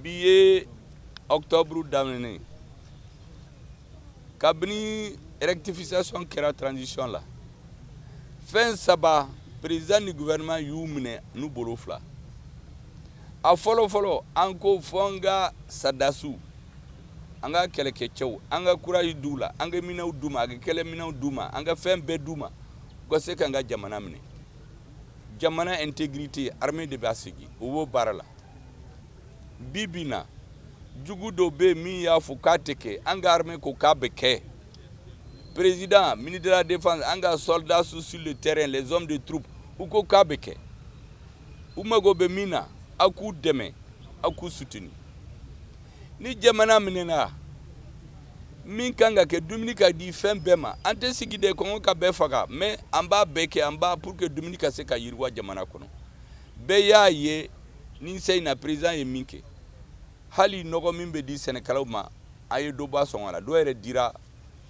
Bi ye octobre daminɛ. Kabini rectification kɛra transition la, fɛn saba, président ni gouvernement y'u minɛ n'u bolo fila. A fɔlɔ fɔlɔ, an ko fo an ka sɔrɔdasiw, an ka kɛlɛkɛcɛw, an ka courage d'u la, an ka minɛnw d'u ma, an ka kɛlɛminɛnw d'u ma, an ka fɛn bɛɛ d'u ma, u ka se k'an ka jamana minɛ. Jamana intégrité, armée de b'a segin. O b'o baara la. Bi bi na, jugu dɔ bɛ yen min y'a fɔ k'a tɛ kɛ. An ka armée ko k'a bɛ kɛ. Président, ministre de la Défense, an ka soldats sur le terrain, les hommes de troupe, u ko k'a bɛ kɛ. U mago bɛ min na, aw k'u dɛmɛ, aw k'u soutenir. Ni jamana minɛna, min kan ka kɛ, dumuni ka di fɛn bɛɛ ma. An tɛ sigi de kɔngɔ ka bɛɛ faga, mais an b'a bɛɛ kɛ an b'a pour que dumuni ka se ka yiriwa jamana kɔnɔ. Bɛɛ y'a ye ni sɛn in na, président ye min kɛ, hali nɔgɔ min bɛ di sɛnɛkɛlaw ma, a ye dɔ bɔ a sɔngɔ la. Dɔw yɛrɛ dira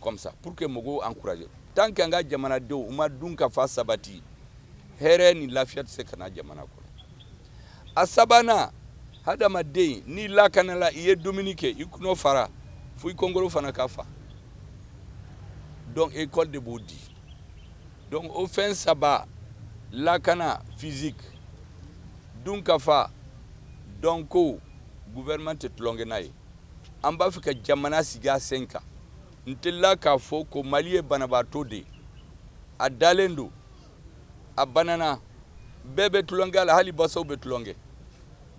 comme ça pour que mɔgɔw encourager. Tant que an ka jamanadenw u ma dun ka fa sabati, hɛrɛ ni lafiya tɛ se ka na jamana kɔnɔ. A sabanan, hadamaden n'i lakanala, i ye dumuni kɛ, i kɔnɔ fara, fo i kɔngɔrɔ fana ka fa. Donc école de b'o di. Donc o fɛn saba, lakana physique, dun ka fa, donc ko gouvernement tɛ tulonkɛ n'a ye. An b'a fɛ ka jamana sigi a sen kan. N telila k'a fɔ ko Mali ye banabaatɔ de ye, a dalen don, a banana, bɛɛ bɛ tulonkɛ a la, hali basaw bɛ tulonkɛ.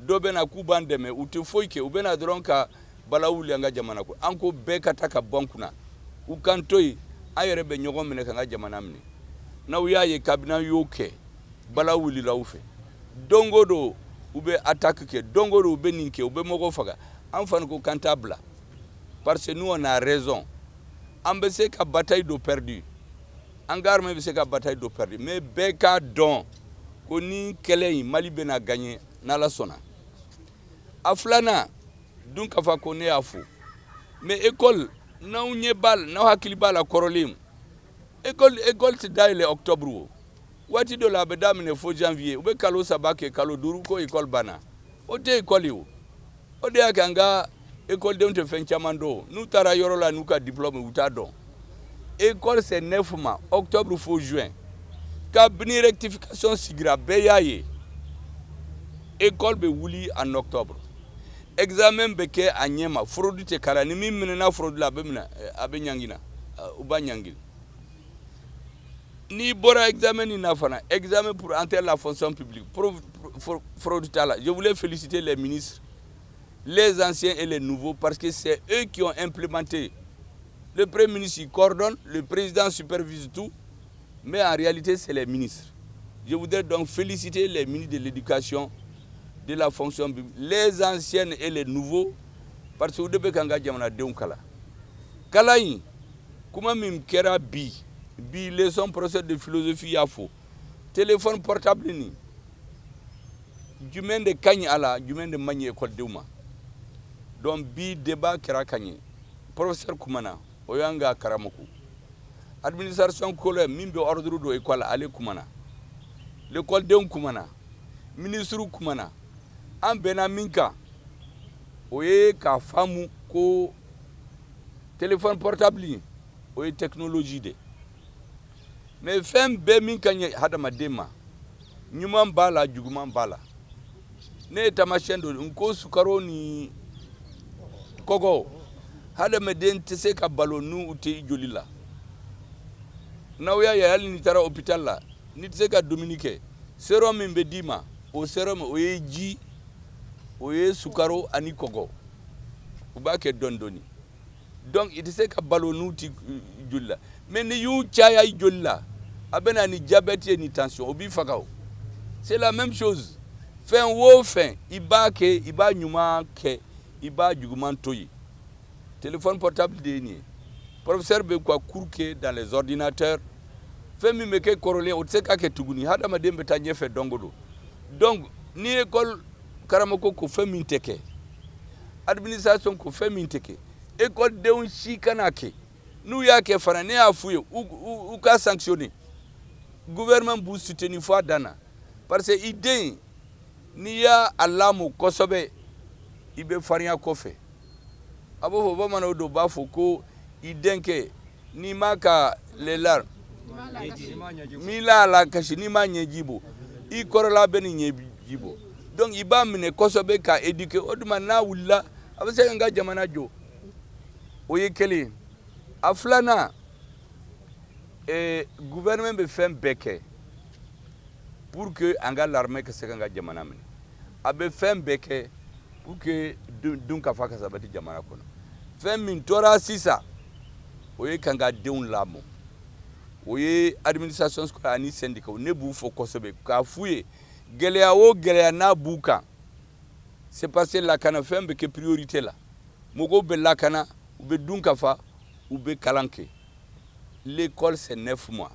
Dɔ bɛ na k'u b'an dɛmɛ, u tɛ foyi kɛ, u bɛ na dɔrɔn ka bala wuli an ka jamana ko. An ko bɛɛ ka taa ka bɔ an kunna, u k'an to yen, an yɛrɛ bɛ ɲɔgɔn minɛ k'an ka jamana minɛ. N'aw y'a ye, kabini an y'o kɛ, bala wulila u fɛ. Don o don u bɛ attaque kɛ, don o don u bɛ nin kɛ, u bɛ mɔgɔw faga. An fana ko k'an t'a bila, parce que nous, on a raison. An bɛ se ka bataille dɔ perdu, an ka armée bɛ se ka bataille dɔ perdu, mais bɛɛ k'a dɔn ko ni kɛlɛ in, Mali bɛna gagner n'Ala sɔnna. A filanan, dun ka fa ko ne y'a fɔ, mais école, n'aw ɲɛ b'a la, n'aw hakili b'a la, kɔrɔlen, école tɛ dayɛlɛ octobre. O waati dɔ la, a bɛ daminɛ fo janvier. U bɛ kalo 3 kɛ, kalo 5, ko école banna. O tɛ école ye. O o de y'a kɛ an ka écoledenw tɛ fɛn caman dɔn. N'u taara yɔrɔ la n'u ka diplôme, u t'a dɔn. École, c'est 9 mois, octobre fo juin. Kabini rectification sigira, bɛɛ y'a ye, école bɛ wuli en octobre, examen bɛ kɛ a ɲɛ ma, fraude tɛ k'a la. Ni min minɛna fraude la, a bɛ minɛ, a bɛ ɲangi, u b'a ɲangi. N'i bɔra examen nin na fana, examen pour entrer la fonction publique, fraude t'a la. Je voulais féliciter les ministres, les anciens et les nouveaux, parce que c'est eux qui ont implémenté. Le Premier ministre, il coordonne, le président supervise tout, mais en réalité, c'est les ministres. Je voudrais donc féliciter les ministres de l'Éducation, de la fonction publique, les anciennes et les nouveaux, parce que u de bɛ k'an ka jamanadenw kalan. Kalan in, kuma min kɛra bi bi leçon, professeur de philosophie y'a fɔ, téléphone portable nin, jumɛn de ka ɲi a la, jumɛn de man ɲi ekɔlidenw ma? Donc bi débat kɛra ka ɲɛ. Professeur kumana, o y'an ka karamɔgɔ. Administration scolaire min bɛ ordre don école la, ale kumana. L'écoledenw kumana, ministre kumana. An bɛnna min kan, o ye k'a faamu ko téléphone portable in, o ye technologie de. Mais fɛn bɛɛ min ka ɲi hadamaden ma, ɲuman b'a la, juguman b'a la. Ne ye taamasiyɛn dɔ n ko sukaro ni kɔgɔ, hadamaden tɛ se ka balo n'u tɛ i joli la. N'aw y'a ye, hali n'i taara hôpital la, n'i tɛ se ka dumuni kɛ, sérum min bɛ d'i ma, o sérum, o ye ji, o ye sukaro ani kɔgɔ, u b'a kɛ dɔɔni dɔɔni. Donc i tɛ se ka balo n'u tɛ joli la. Mais ni y'u caya i joli la, a bɛ na ni diabète ye, ni tension, o b'i faga. O c'est la même chose. Fɛn o fɛn i b'a kɛ, i b'a ɲuman kɛ, i b'a juguman to yen. Téléphone portable de ye nin ye. Professeur bɛ ka cours kɛ dans les ordinateurs. Fɛn min bɛ kɛ kɔrɔlen, o tɛ se ka kɛ tuguni. Hadamaden bɛ taa ɲɛfɛ don o don. Donc ni école karamɔgɔ ko fɛn min tɛ kɛ, administration ko fɛn min tɛ kɛ, école denw si kana kɛ. N'u y'a kɛ fana, ne y'a f'u ye, u ka sanctionner. Gouvernement b'u soutenir fo a dan na, parce que i den, n'i y'a a lamɔ kosɛbɛ. I bɛ farinya kɔfɛ. A b'o fɔ, bamananw dɔw b'a fɔ ko i denkɛ, n'i ma ka lela n'i la la kasi, n'i ma ɲɛji bɔ, i kɔrɔla bɛ ni ɲɛji bɔ. Donc i b'a minɛ kosɛbɛ k'a éduquer. O tuma n'a wulila, a bɛ se ka n ka jamana jɔ. O ye kelen ye. A filanan, gouvernement bɛ fɛn bɛɛ kɛ pour que an ka l'armée ka se ka n ka jamana minɛ. A bɛ fɛn bɛɛ kɛ pour que dunkafa ka sabati jamana kɔnɔ. Fɛn min tora sisan, o ye kan ka denw lamɔ. O ye administration scolaire ani syndicat. Ne b'u fɔ kosɛbɛ k'a f'u ye, gɛlɛya o gɛlɛya n'a b'u kan, c'est parce que lakana fɛn bɛ kɛ priorité la. Mɔgɔw bɛ lakana, u bɛ dun ka fa, u bɛ kalan kɛ. L'école, c'est 9 mois.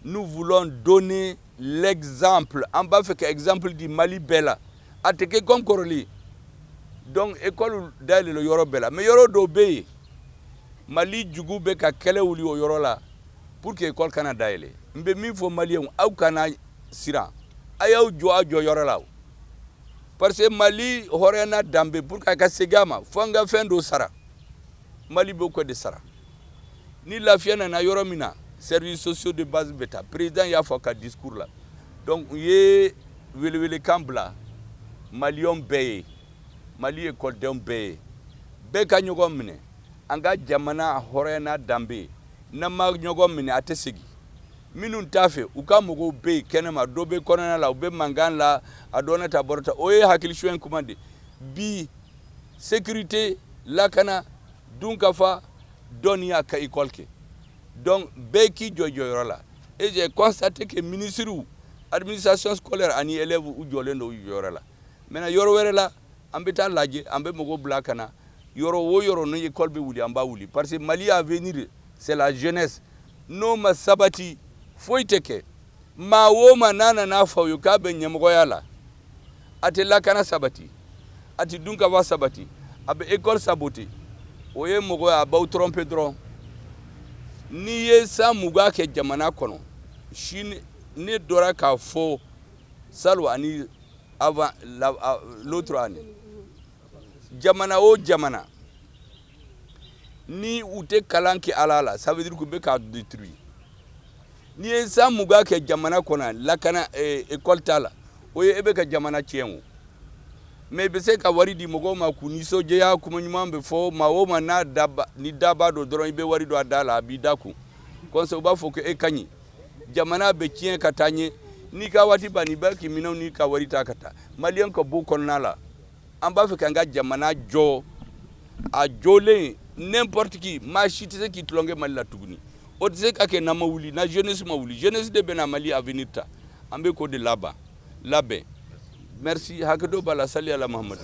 Nous voulons donner l'exemple. An b'a fɛ ka exemple di Mali bɛɛ la. A tɛ kɛ comme kɔrɔlen. Donc école dayɛlɛla yɔrɔ bɛɛ la, mais yɔrɔ dɔw bɛ yen, Mali jugu bɛ ka kɛlɛ wuli o yɔrɔ la pour que école kana dayɛlɛ. N bɛ min fɔ Maliyɛnw, aw kana siran, a y'aw jɔ aw jɔyɔrɔ la, parce que Mali hɔrɔnya n'a danbe, pour que a ka segin a ma, fo an ka fɛn dɔ sara. Mali b'o ko de sara. Ni lafiya nana yɔrɔ min na, services sociaux de base bɛ taa. Président y'a fɔ a ka discours la. Donc u ye welewelekan bila Maliyɛnw bɛɛ ye, Mali ekɔlidenw bɛɛ ye, bɛɛ ka ɲɔgɔn minɛ. An ka jamana hɔrɔnya n'a danbe, n'an ma ɲɔgɔn minɛ, a tɛ segin. Minnu t'a fɛ, u ka mɔgɔw bɛ yen kɛnɛma, dɔ bɛ kɔnɔna la, u bɛ mankan la, a dɔn ta bɔra ta. O ye hakilisuɲɛ kuma de. Bi, sécurité, lakana, dunkafa, dɔnniya, ka école kɛ. Donc bɛɛ k'i jɔ jɔyɔrɔ la. Et j'ai constaté que ministres, administration scolaire ani élèves, u jɔlen don u jɔyɔrɔ la. Maintenant, yɔrɔ wɛrɛ la, an bɛ taa lajɛ, an bɛ mɔgɔw bila ka na. Yɔrɔ o yɔrɔ ni école bɛ wuli, an b'a wuli, parce que Mali avenir, c'est la jeunesse. N'o ma sabati, foyi tɛ kɛ. Maa o maa n'a nana fɔ aw ye k'a bɛ ɲɛmɔgɔya la, a tɛ lakana sabati, a tɛ dunkafa sabati, a bɛ école saboter, o ye mɔgɔ ye, a b'aw tromper dɔrɔn. N'i ye san 20 kɛ jamana kɔnɔ sini, ne dɔra k'a fɔ salon ani avant l'autre année, jamana o jamana ni u tɛ kalan kɛ ala la, ça veut dire k'u bɛ k'a détruire. N'i ye san 20 kɛ jamana kɔnɔ, lakana, école t'a la, o ye e bɛ ka jamana tiɲɛ o. Mais i bɛ se ka wari di mɔgɔw ma k'u nisɔndiya, kuma ɲuman bɛ fɔ. Maa o maa n'a daba ni daba don dɔrɔn, i bɛ wari don a da la, a b'i da kun comme ça, u b'a fɔ ko e ka ɲi. Jamana bɛ tiɲɛ ka taa ɲɛ. N'i ka waati ban, i b'a k'i minɛnw n'i ka wari ta ka taa. Maliyɛn ka bɔ kɔnɔna la, an b'a fɛ k'an ka jamana jɔ. A jɔlen, n'importe qui, maa si tɛ se k'i tulonkɛ Mali la tuguni. O tɛ se ka kɛ n'an ma wuli, na jeunesse ma wuli. Jeunesse de bɛna Mali avenir ta. An bɛ k'o de laban labɛn. Merci, hakɛto b'a la. Sali ala Muhamadu.